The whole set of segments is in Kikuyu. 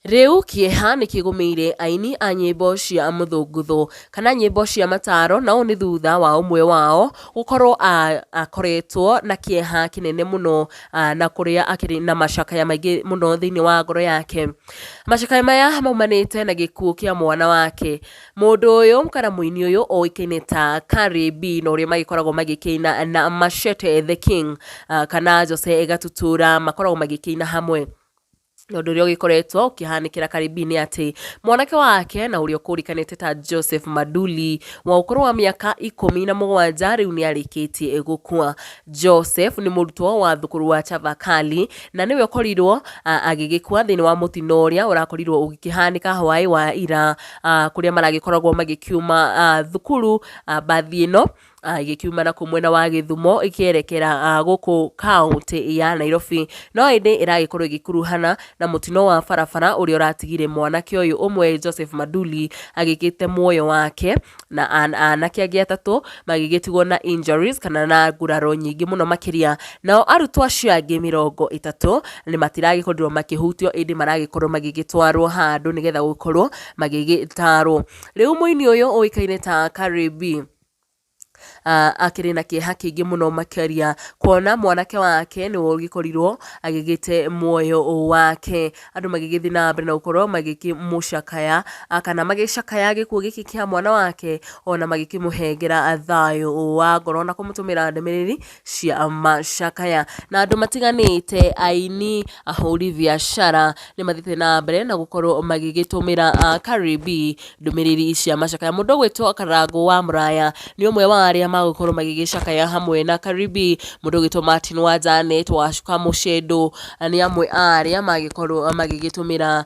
Rĩu kĩeha nĩkĩgũmĩire aini a nyĩmbo cia mũthũngũtho kana nyĩmbo cia mataro na ũũ nĩ thutha wa ũmwe wao gũkorwo akoretwo na kĩeha kĩnene mũno na kũrĩa akĩrĩ na macakaya maingĩ mũno thĩinĩ wa ngoro yake. Macakaya maya maumanĩte na gĩkuũ kĩa mwana wake. Mũndũ ũyũ kana mũini ũyũ ũĩkaine ta Carry B na ũrĩa magĩkoragwo magĩkĩina na Machete the King kana Jose Gatutura makoragwo magĩkĩina hamwe. Na ũndũ ũrĩa ũgĩkoretwo ũkĩhanĩkĩra Caribbean nĩ atĩ mwanake wake na ũrĩa ũkũrĩkanĩte ta Joseph Maduli wa ũkũrũ wa mĩaka 17 rĩu nĩ arĩkĩtie gũkua. Joseph nĩ mũrutwo wa thukuru wa Chavakali na nĩwe ũkorirwo agĩgĩkua thĩinĩ wa mũtino ũrĩa ũrakorirwo ũgĩkĩhanĩka hwaĩ wa ira kũrĩa maragĩkoragwo magĩkiuma thukuru mbathi ĩno ĩgĩkiuma na kũu mwena wa Gĩthumo ĩkĩerekera gũkũ kaũntĩ ya Nairobi. No ĩndĩ ĩragĩkorwo ĩgĩkuruhana na mũtino wa barabara ũrĩa ũratigire mwanake ũyũ ũmwe Joseph Maduli agĩkĩte muoyo wake na anake angĩ atatũ magĩgĩtigwo na injuries kana na nguraro nyingĩ mũno makĩria. Nao arutwo acio angĩ 30 nĩ matiragĩkorirwo makĩhutio ĩndĩ maragĩkorwo magĩgĩtwarwo handũ nĩgetha gũkorwo magĩgĩtarwo. Rĩu mũini ũyũ ũĩkaine ta Carry B akĩrĩ na kĩeha kĩingĩ mũno makĩria kuona mwanake wake nĩwe ũgĩkorirwo agĩgĩte muoyo wake. Andũ magĩgĩthiĩ na mbere na gũkorwo magĩkĩmũcakaya kana magĩcakaya gĩkuũ gĩkĩ kĩa mwana wake ona magĩkĩmũhengera thayũ wa ngoro na kũmũtũmĩra ndũmĩrĩri cia macakaya. Na andũ matiganĩte, aini, ahũri biacara nĩ mathiĩte na mbere na gũkorwo magĩgĩtũmĩra Carry B ndũmĩrĩri cia macakaya. Mũndũ ũgwĩtwo Karangũ wa Mũraya nĩ ũmwe wa arĩa magũkorwo magĩgĩcakaya hamwe na Carry B. Mũndũ ũgwĩtwo Martin wa Janet wa Kamũcendo nĩ amwe a arĩa magĩkorwo magĩgĩtũmĩra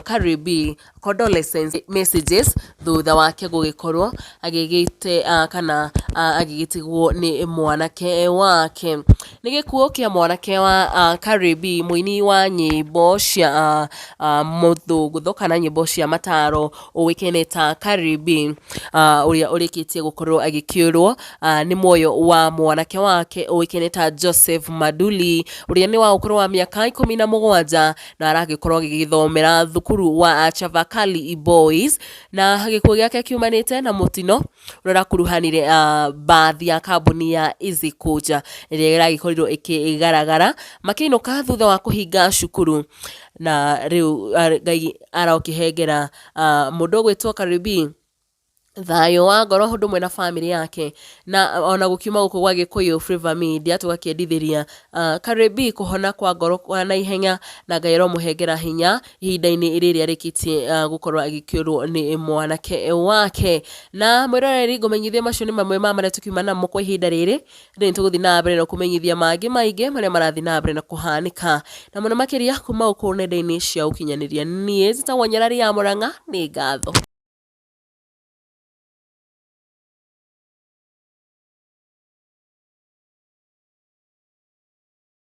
Carry B condolence messages thutha wake gũgĩkorwo agĩgĩte kana agĩgĩtigwo nĩ mwanake wake. Nĩ gĩkuũ kĩa mwanake wa Carry B mũini wa nyĩmbo cia mũthũngũtho kana nyĩmbo cia mataro ũĩkaine ta Carry B ũrĩa ũrĩkĩtie gũkorwo agĩkĩũrwo nĩ muoyo wa mwanake wake ũĩkaine ta Joseph Maduli ũrĩa nĩ wa ũkũrũ wa mĩaka 17 na aragĩkorwo agĩgĩthomera thukuru wa Chavakali Boys na gĩkuũ gĩake kiumanĩte na mũtino ũrĩa ũrakuruhanire mbathi ya kambuni ya Easy Coach ĩrĩa ĩragĩkorirwo ĩkĩgaragara makĩinũka thutha wa kũhinga cukuru na rĩu Ngai arokĩhengera mũndũ ũgwĩtwo Carry thayũ wa ngoro ũndũ ũmwe na bamĩrĩ yake na ona gũkiuma gũkũ gwa Gĩkũyũ Flavour Media tũgakĩendithĩria Carry B kũhona kwa ngoro kwa naihenya na Ngai aromũhengera hinya ihinda-inĩ rĩrĩ arĩkĩtie gũkorwo agĩkĩũrwo nĩ mwanake wake. Na mwĩroreri ngũmenyithie macio nĩ mamwe ma marĩa tũkiuma namo kwa ihinda rĩrĩ. Rĩu nĩ tũgũthiĩ na mbere na kũmenyithia mangĩ maingĩ marĩa marathiĩ na mbere na kũhanĩka na mũno makĩria kuma gũkũ nenda-inĩ cia ũkinyanĩria. Niĩ njĩtagwo Nyarari ya Mũrang'a, nĩ ngatho.